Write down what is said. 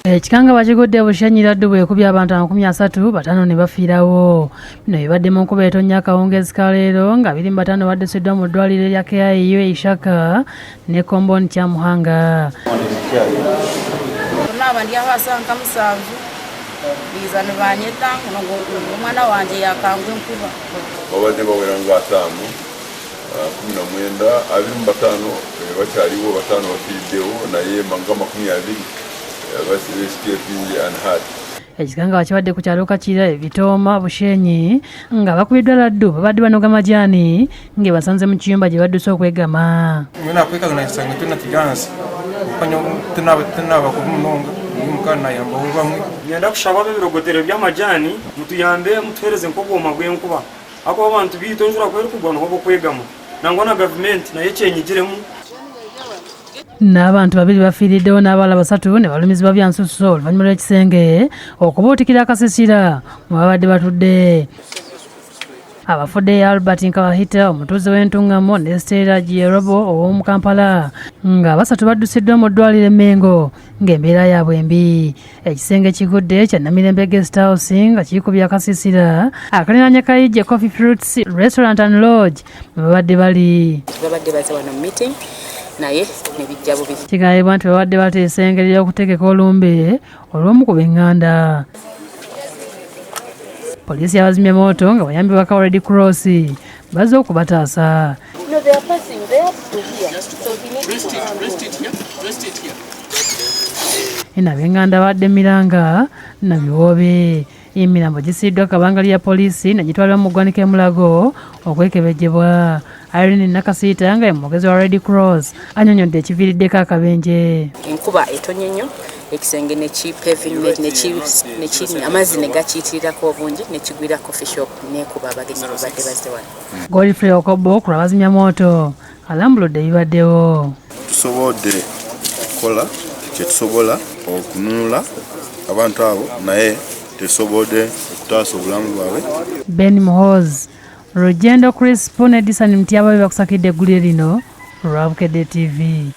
Ekikangabwa kigudde e Bushenyi laddu bw'ekubye abantu 35 ne bafiirawo. Bino bibadde mu nkuba etonnya akawungeezi ka leero nga 25 baddusiddwa mu ddwaliro erya KIU e Ishaka ne Komboni Kyamuhanga. Naaba ndi aho aha nka 7 biiza nibanyeta ngu omwana wangye yakangwa enkuba. Babadde bawera nga 50, 19, 25 bakyaliwo, 5 bafiiriddewo, naye nga 20 escaping unhurt. Ekikangabwa kibadde ku kyalo Kakira e Bitooma Bushenyi nga bakubiddwa laddu babadde banoga majaani ng'ebasanze mu kiyumba gye badduse okwegama. Nyenda kushaba ab'ebirogotero by'amajani mutuyambe mutuhereze nk'obwoma bw'enkuba ahakuba abantu baitu enjura ku erikugwa niho b'okwegama nangwa na gavumenti nayo ekyenyigiremu. N'abantu 2 bafiiriddewo n'abalala 3 ne balumizibwa bya nsusso oluvannyuma lw'ekisenge okubuutikira akasisira mwe babadde batudde. Abafudde Albert Nkawahita omutuuze w'Entungamo ne Stella Gierobo ow'omu Kampala nga 3 baddusiddwa mu ddwaliro e Mengo ng'embeera yaabwe mbi. Ekisenge kigudde kya Namirembe Guest House nga kikubye akasisira akaliraanye Kayijje Coffee Fruits Restaurant and Lodge mwe babadde bali. Babadde baze wano mu meeting naye ne bijja bubi. Kigambibwa nti babadde bateesa engeri y'okutegeka olumbe olw'omu ku b'eŋŋanda. Poliisi yabazimye mooto nga bayambibwako Red Cross bazze okubataasa. Eno ab'eŋŋanda badde miranga na biwoobe. Emirambo gisiiddwa kabangali ya poliisi ne gitwalibwa mu ggwanika e Mulago okwekebejjebwa. Irene Nakasiita nga ye mwogezi wa Red Cross annyonnyodde ekiviiriddeko akabenje. Enkuba etonye nnyo, ekisenge ne amazzi ne gakiyitirirako obungi ne kigwira coffee shop n'ekuba abagenyi babadde bazze wano. Godfrey Okobo ku lw'abazimya mooto alambuludde ebibaddewo. Tusobodde okukola kye tusobola okununula abantu abo naye tetusobodde okutaasa obulamu bwabwe. Ben Muhoozi, Rugendo Crisp ne Disani Mutyaba be bakusakidde eggulire lino olwa Bukedde TV.